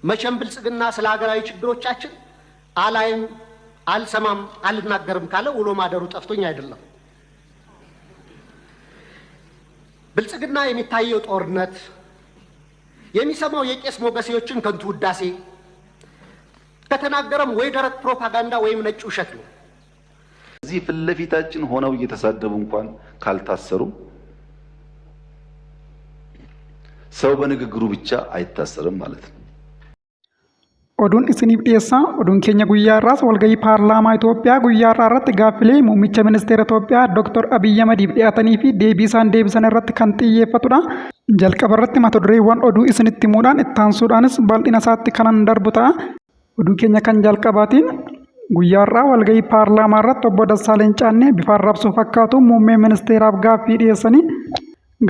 መቼም ብልጽግና ስለ ሀገራዊ ችግሮቻችን አላይም፣ አልሰማም፣ አልናገርም ካለ ውሎ ማደሩ ጠፍቶኝ አይደለም። ብልጽግና የሚታየው ጦርነት፣ የሚሰማው የቄስ ሞገሴዎችን ከንቱ ውዳሴ፣ ከተናገረም ወይ ደረቅ ፕሮፓጋንዳ ወይም ነጭ ውሸት ነው። እዚህ ፊት ለፊታችን ሆነው እየተሳደቡ እንኳን ካልታሰሩ ሰው በንግግሩ ብቻ አይታሰርም ማለት ነው። Oduun isiniif dhiyeessa. Oduun keenya guyyaa har'aas walgahii paarlaamaa Itoophiyaa guyyaa har'aa irratti gaaffilee muummicha ministeera Itoophiyaa Dr. Abiyyi Ahmadiif dhiyaatanii fi deebii isaan deebisan irratti kan xiyyeeffatudha. Jalqaba irratti mata dureewwan oduu isinitti himuudhaan itti aansuudhaanis bal'ina isaatti kanan darbu ta'a. Oduu keenya kan jalqabaatiin guyyaa har'aa walgahii paarlaamaa irratti obbo Dassaaleny Caannee bifa arrabsoo fakkaatu muummee ministeeraaf gaaffii dhiyeessanii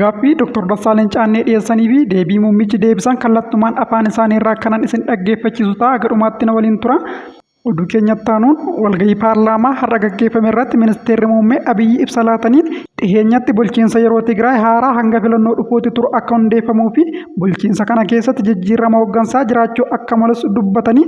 gaaffii Dr. Dassaaleny Caannee dhiyeessanii fi deebii muummichi deebisan kallattumaan afaan isaanii irraa kanan isin dhaggeeffachiisu ta'a. Gadhumaatti na waliin tura. Oduu keenyatti aanuun walgahii paarlaamaa har'a gaggeeffame irratti ministeerri muummee Abiyyi ibsa laataniin dhiheenyatti bulchiinsa yeroo Tigraay haaraa hanga filannoo dhufuutti turu akka hundeeffamuu fi bulchiinsa kana keessatti jijjiirama hooggansaa jiraachuu akka malus dubbatanii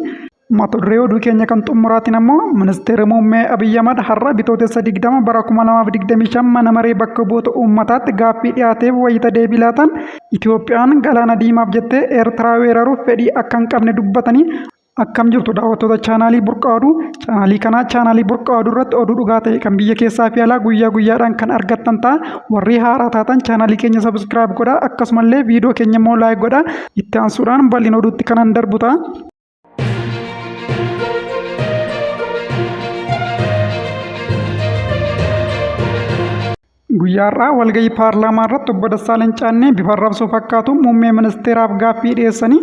mata duree oduu keenya kan xumuraatiin ammoo ministeerri muummee Abiyyi Ahmad har'a bitootessa 20 bara 2025 mana maree bakka bu'oota uummataatti gaaffii dhiyaateef wayita deebii laatan Itoophiyaan galaana diimaaf jettee Eertiraa weeraruuf fedhii akka hin qabne dubbatanii. Akkam jirtu daawwattoota chaanaalii Burqaa Oduu? Chaanaalii kanaa chaanaalii Burqaa Oduu irratti oduu dhugaa ta'e kan biyya keessaa fi alaa guyyaa guyyaadhaan kan argattan ta'a. Warri haaraa taatan chaanaalii keenya subscribe godhaa, akkasumallee viidiyoo keenya immoo like godhaa. Itti aansuudhaan bal'ina oduutti kanan darbu ta'a. Guyyaa har'aa walgahii paarlaamaa irratti obbo Dassaaleny Caannee bifa arrabsoo fakkaatuun muummee ministeeraaf gaaffii dhiyeessanii.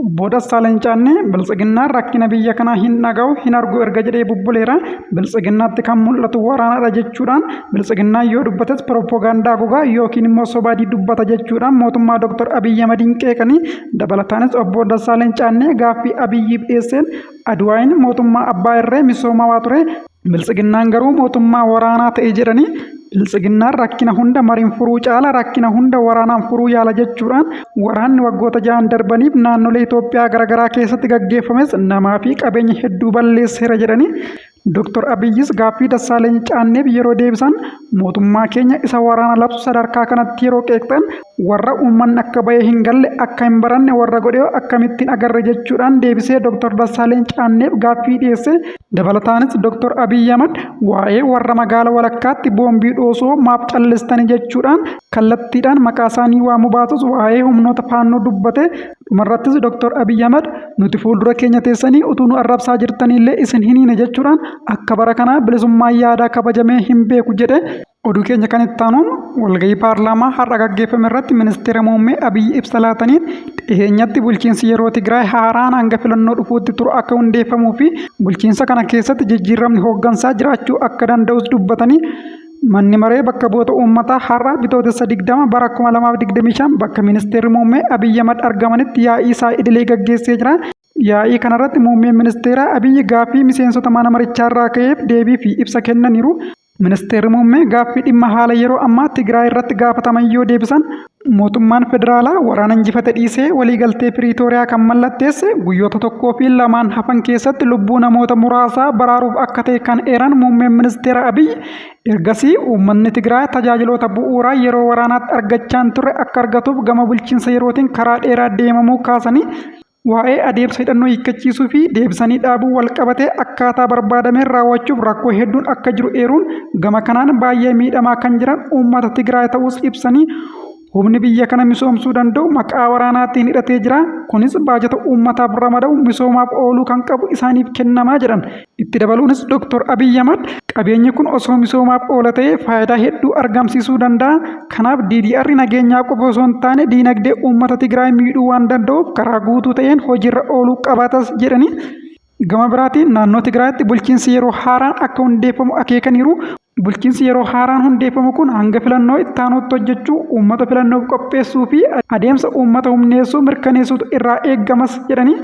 Obbo Dassaaleny Caannee biltsiginnaan rakkina biyya kanaa hin dhaga'u hin argu erga jedhee bubbuleera. Biltsiginnaatti kan mul'atu waraanadha jechuudhaan, biltsiginnaan yoo dubbates pirooppogaandaa gogaa yookiin immoo sobaadii dubbata jechuudhaan mootummaa Dr. Abiyyi Ahmadiin qeeqanii. Dabalataanis obbo Dassaaleny Caannee gaaffii Abiyyiif dhiyeesseen Adwaayin mootummaa abbaa irree misoomawaa ture, Biltsiginnaan garuu mootummaa waraanaa ta'e jedhanii, Biltsiginnaan rakkina hunda mariin furuu caala rakkina hunda waraanaan furuu yaala jechuudhaan, waraanni waggoota 6n darbaniif naannolee Itoophiyaa garaagaraa keessatti gaggeeffames namaa fi qabeenya hedduu balleesseera jedhanii. Dr. Abiyyis gaaffii Dassaaleny Caanneef yeroo deebisan mootummaa keenya isa waraana labsu sadarkaa kanatti yeroo qeeqxan, warra uummanni akka bahee hin galle, akka hin baranne warra godhee akkamittiin agarre jechuudhaan deebisee Dr. Dassaaleny Caanneef gaaffii dhiyeesse. Dabalataanis Dr. Abiyyi Ahmad waa'ee warra magaala walakkaatti boombii dhoosuu maaf callistani jechuudhaan kallattiidhaan maqaa isaanii waamuu baatus waa'ee humnoota faannoo dubbate. Dhumarrattis Dr. Abiyyi Ahmad nuti fuuldura keenya teessanii utuu nu arrabsaa jirtaniillee isin hin hiine jechuudhaan akka bara kanaa bilisummaan yaadaa kabajamee hin beeku jedhe. Oduu keenya kan itti aanuun walgahii paarlaamaa har'a gaggeeffame irratti ministeera muummee Abiyyi ibsa laataniin dhiheenyatti bulchiinsi yeroo Tigraay haaraan hanga filannoo dhufuutti turu akka hundeeffamuu fi bulchiinsa kana keessatti jijjiiramni hooggansaa jiraachuu akka danda'us dubbatanii. Manni maree bakka bu'oota uummataa har'a bitootessa 20 bara 2025 bakka ministeerri muummee Abiyyi Ahmad argamanitti yaa'ii isaa idilee gaggeessee jira. Yaa'ii kanarratti muummeen ministeeraa Abiyyi gaaffii miseensota mana marichaarraa ka'eef deebii fi ibsa kennaniiru. Ministeerri muummee gaaffii dhimma haala yeroo ammaa Tigraay irratti gaafataman yoo deebisan mootummaan federaalaa waraana injifate dhiisee waliigaltee Piriitooriyaa kan mallatteesse guyyoota tokkoo fi lamaan hafan keessatti lubbuu namoota muraasaa baraaruuf akka ta'e kan eeran muummeen ministeera Abiyyi, ergasii uummanni Tigraay tajaajiloota bu'uuraa yeroo waraanaatti argachaa hin turre akka argatuuf gama bulchiinsa yerootiin karaa dheeraa deemamuu kaasanii, waa'ee adeemsa hidhannoo hiikkachiisuu fi deebisanii dhaabuu walqabatee akkaataa barbaadameen raawwachuuf rakkoo hedduun akka jiru eeruun, gama kanaan baay'ee miidhamaa kan jiran uummata Tigraay ta'uus ibsanii, humni biyya kana misoomsuu danda'u maqaa waraanaatiin hidhatee jira, kunis baajata uummataaf ramadamu misoomaaf ooluu kan qabu isaaniif kennamaa jedhan. Itti dabaluunis Dr. Abiyyi Ahmad qabeenyi kun osoo misoomaaf oola ta'ee faayidaa hedduu argamsiisuu danda'a. Kanaaf DDR nageenyaa qofa osoo hin taane diinagdee uummata Tigraay miidhuu waan danda'uuf karaa guutuu ta'een hojiirra ooluu qabaatas jedhanii. Gama biraatiin naannoo Tigraayitti bulchiinsi yeroo haaraan akka hundeeffamu akeekaniiru. Bulchiinsi yeroo haaraan hundeeffamu kun hanga filannoo ittaanuutti hojjechuu, uummata filannoof qopheessuu fi adeemsa uummata humneessuu mirkaneessuutu irraa eegamas jedhanii.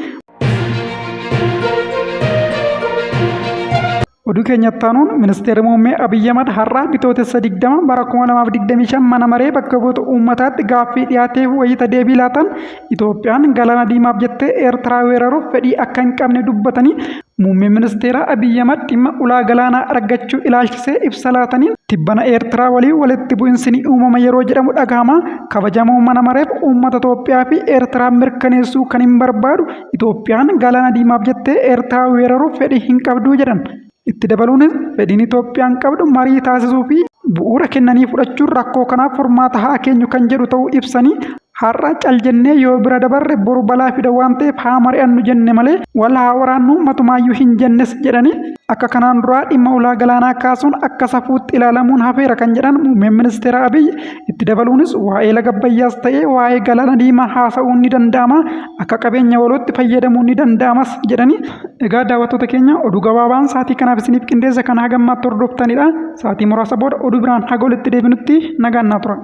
Oduu keenyatti aanuun Ministeerri Muummee Abiyyi Ahmad har'a Bitootessa 20 bara 2025 mana maree bakka bu'oota uummataatti gaaffii dhiyaateef wayita deebii laatan Itoophiyaan galaana diimaaf jettee Eertiraa weeraruuf fedhii akka hin qabne dubbatanii Muummeen Ministeeraa Abiyyi Ahmad dhimma ulaa galaanaa argachuu ilaalchisee ibsa laataniin tibbana Eertiraa waliin walitti bu'insi ni uumama yeroo jedhamu dhagahama. Kabajamoo mana mareef uummata Itoophiyaa fi Eertiraa mirkaneessuu kan hin barbaadu Itoophiyaan galaana diimaaf jettee Eertiraa weeraruuf fedhii hin qabdu jedhan. Itti dabaluunis fedhiin Itoophiyaan qabdu marii taasisuu fi bu'uura kennanii fudhachuun rakkoo kanaaf furmaata haa keenyu kan jedhu ta'uu ibsanii har'a cal jennee yoo bira dabarre boru balaa fida waan ta'eef haa mari'annu jenne malee wal haa waraannu matumaayyuu hin jennes jedhanii akka kanaan duraa dhimma ulaa galaanaa kaasuun akka safuutti ilaalamuun hafeera kan jedhan muummeen ministeera Abiy itti dabaluunis waa'ee laga Abbayyaas ta'ee waa'ee galaana diimaa haasa'uun ni danda'ama akka qabeenya walootti fayyadamuun ni danda'amas jedhanii egaa daawwattoota keenya oduu gabaabaan sa'aatii kanaaf isiniif qindeesse kan haga ammaatti hordoftanidha sa'aatii muraasa booda oduu biraan haga walitti deebinutti nagaan naa tura.